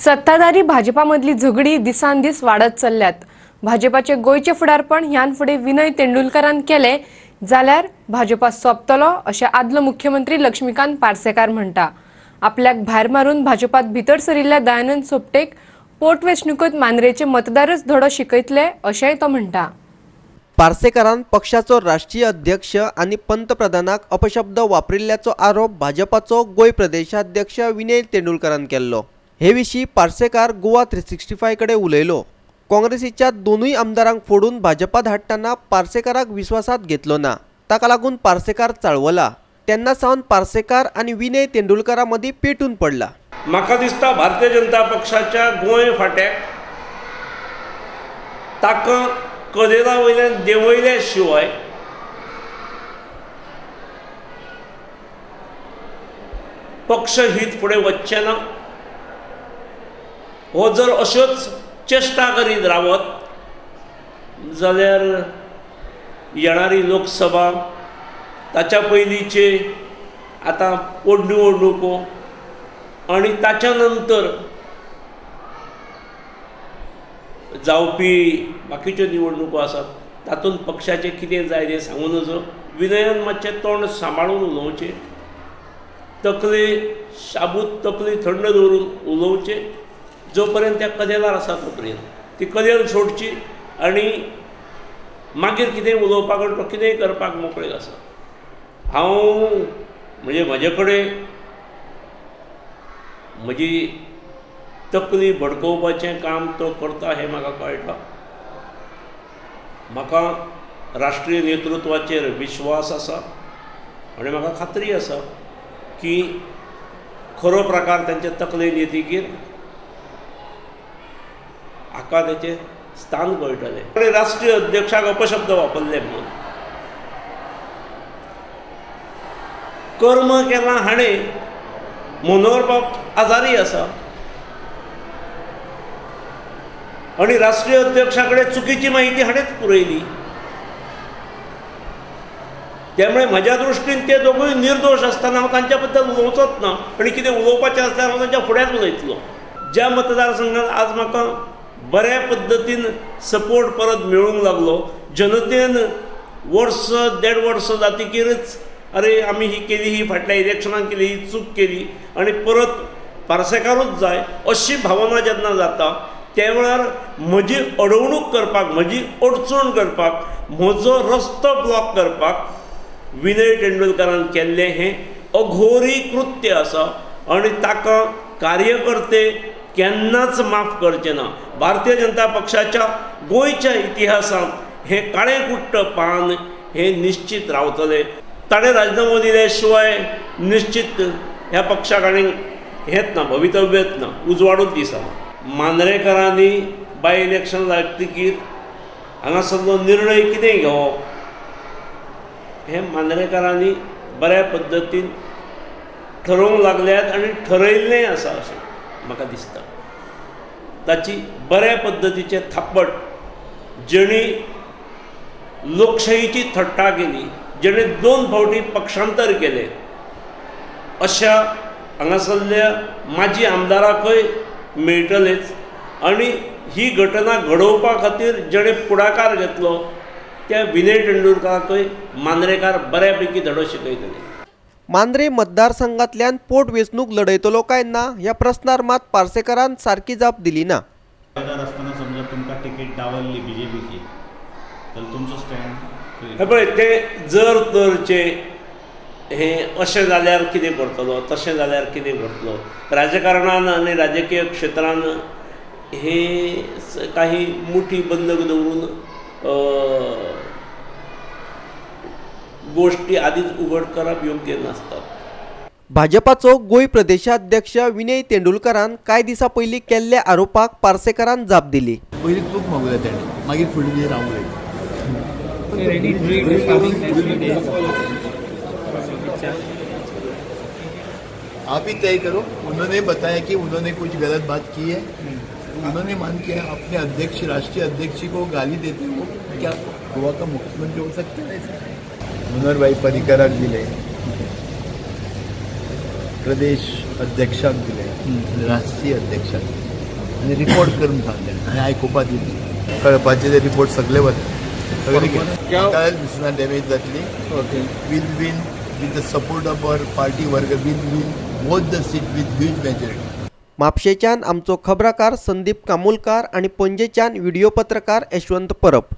सत्ताधारी भाजपामधली झगडी दिसान दीस वाडत चल्ल्यात। भाजपाचे गोंयचे फुडारपण ह्यान फुडें विनय तेंडुलकारान केले जाल्यार भाजपा सोंपतलो अशें आदलो मुख्यमंत्री लक्ष्मीकांत पार्सेकार म्हणटा। आपल्याक भायर मारून भाजपात भितर सरिल्ल्या दयानंद सोपटेक पोटवेंचणुकेंत मांद्रेचे मतदारच धडो शिकयतले अशेंय तो म्हणटा। पार्सेकारान पक्षाचो राष्ट्रीय अध्यक्ष आनी पंतप्रधानाक अपशब्द वापरिल्ल्याचो आरोप भाजपाचो गोंय प्रदेशाध्यक्ष विनय तेंडुलकारान केल्लो। हे विशीं पार्सेकार गोवा 365 कडेन उलयलो। काँग्रेसीच्या दोनूय आमदारांक फोडून भाजपा धाडटना पार्सेकाराक विश्वासात घेतलो ना, ताका लागून पार्सेकार चाळवला। तेन्ना सावन पार्सेकार आनी विनय तेंडुलकारा मदीं पेटून पडला। म्हाका दिसता भारतीय जनता पक्षाच्या गोंय फांट्याक ताका कदेला वयल्यान देंवयल्या शिवाय पक्षहीत फुडें वचचें ना। हो जर अश्योच चेष्टा करीत रावत जाल्यार येणारी लोकसभा, ताच्या पयलींचे आतां पोटनिवडणुको आनी ताच्या नंतर जावपी बाकीच्यो निवडणुको आसात तातूंत पक्षाचें कितें जाय तें सांगूं नजो। विनयान मातशें तोंड सांबाळून उलोवचें, तकली शाबूत तकली थंड दवरून उलोवचें। जो पर्यंत त्या कदेलार आसा तो पर्यंत ती कदेल सोडची आनी मागीर कितें उलोवपाक तो कितेंय करपाक मोकळीक आसा। हांव म्हणजे म्हजे कडेन म्हजी तकली भडकोवपाचें काम तो करता हें म्हाका कळटा। म्हाका राष्ट्रीय नेतृत्वाचेर विश्वास आसा आनी म्हाका खात्री आसा की खरो प्रकार तांच्या तकलेन येतकीर हाका ताचें स्थान कळटलें। राष्ट्रीय अध्यक्षाक अपशब्द वापरले म्हणून कर्म केलां हाणें, मनोहर बाब आजारी आसा आनी राष्ट्रीय अध्यक्षा कडेन चुकीची माहिती हाणेंच पुरयली। त्यामुळे म्हज्या दृश्टीन ते दोगूय निर्दोश आसतना हांव तांच्या बद्दल उलोवचोच ना आनी कितें उलोवपाचें आसल्यार हांव तांच्या फुड्यान उलयतलो। ज्या मतदारसंघात आज म्हाका बऱ्या पद्दतीन सपोर्ट परत मेळूंक लागलो, जनतेन वर्स देड वर्स जातकीरच अरे आमी ही केली, ही फाटल्या इलेक्शनान केली, ही चूक केली आनी परत पार्सेकारूच जाय अशी भावना जेन्ना जाता त्या वेळार म्हजी अडवणूक करपाक, म्हजी अडचण करपाक, म्हजो रस्तो ब्लॉक करपाक विनय तेंडुलकारान केल्लें हें अघोरी कृत्य आसा आनी ताका कार्यकर्ते केन्नाच माफ करचे ना। भारतीय जनता पक्षाच्या गोंयच्या इतिहासांत हें काळें कुट्ट पान हें निश्चित रावतलें। ताणें राजिनामो दिल्या शिवाय निश्चित ह्या पक्षाक आनी हेंच ना, भवितव्यच ना, उजवाडूच दिसना। मांद्रेकरांनी बाय इलेक्शन लागतकीर हांगासरलो निर्णय कितें घेवप हें मांद्रेकरांनी बऱ्या पद्दतीन ठरोवंक लागल्यात आनी ठरयल्लें आसा अशें म्हाका दिसता। ताची बऱ्या पद्दतीचें थापट, जेणी लोकशाहीची थट्टा केली, जेणे दोन फावटी पक्षांतर केलें, अशा हांगासरल्या माजी आमदाराकय मेळटलेच आनी ही घटना घडोवपा खातीर जेणे फुडाकार घेतलो त्या विनय तेंडुलकाराकय मांद्रेकार बऱ्यापैकी धडो शिकयतले। मांद्रे मतदारसंघातल्यान पोटवेंचणूक लढयतलो काय ना ह्या प्रस्नार मात पार्सेकारान सारकी जाप दिली ना। आसतना समजा तुमकां तिकीट डावलली बीजेपीची तर तुमचो स्टँड हे पळय, ते जर तरचे हे अशें जाल्यार कितें करतलो, तशें जाल्यार कितें करतलो, राजकारणान आनी राजकीय क्षेत्रान हे काही मुठी बंदक दवरून गोष्टी आदीच उघड करप योग्य नासतात। भाजपाचो गोंय प्रदेशाध्यक्ष विनय तेंडुलकारान कांय दिसां पयलीं केल्ल्या आरोपाक पार्सेकारान जाप दिली। पयलीं चूक मागूया ताणें, मागीर फुडली हांव उलयतां। आप ही तय करो। उन्होंने बताया कि उन्होंने कुछ गलत बात की है, उन्होंने मान किया अपने अध्यक्ष, राष्ट्रीय अध्यक्ष को गाली देते हो, क्या गोवा का मुख्यमंत्री हो सकता है? मनोहर भाई पर्रीकराक दिले, प्रदेश अध्यक्षाक दिले, राष्ट्रीय अध्यक्षाक दिले। आनी रिपोर्ट करून सांगलें आनी आयकुपा दिली कळपाचे ते रिपोर्ट सगळे वता सगळे कांय दिसना डॅमेज जातली. Will win with the support of our party worker, will win both the seat with huge majority. म्हापशेच्यान आमचो खबराकार संदीप कामुलकार आनी पणजेच्यान व्हिडिओ पत्रकार यशवंत परब.